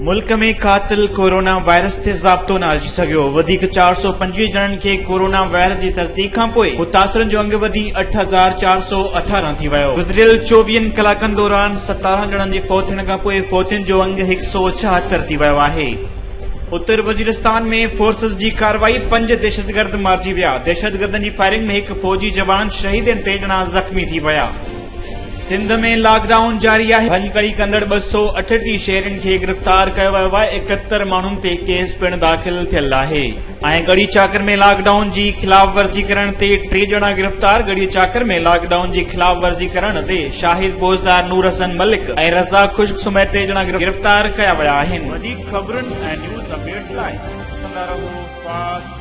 ملڪ ۾ قاتل corona virus تي ضابطو نه اچي سگهيو، وڌيڪ 425 ڄڻن کي ڪورونا وائرس جي تصديق کانپوء متاثرن جو انگ وڌي 8418 ٿي ويو. گذريل چوويهن ڪلاڪن دوران ستارهن ڄڻن جي فوت ٿيڻ کانپوء فوتين جو انگ 176 ٿي ويو آهي. اتر وزيرستان ۾ فورسز جي ڪارروائي، پنج دهشتگرد مارجي ويا، دهشتگردن جي فائرنگ ۾ هڪ فوجي جوان شهيد ۽ ٽي ڄڻا زخمي ٿي ويا. سنڌ ۾ لاڪ ڊائون جاري آهي، ڀڃڪڙي ڪندڙ 238 شهرين کي گرفتار ڪيو ويو آهي، 71 ماڻهن تي ڪيس پڻ داخل ٿيل آهي. ۽ ڳڙهي چاڪر ۾ لاڪ ڊائون جي خلاف ورزي ڪرڻ تي ٽي ڄڻا گرفتار، ڳڙهي چاڪر ۾ لاڪ ڊائون جي خلاف ورزي ڪرڻ تي شاهد بوزدار، نور حسن ملڪ ۽ رزاق خشڪ سميت ٽي ڄڻا گرفتار ڪيا ويا آهن. وڌيڪ خبرن ۽ نيوز اپڊيٽس لاء ڏسندا رهو فاسٽ.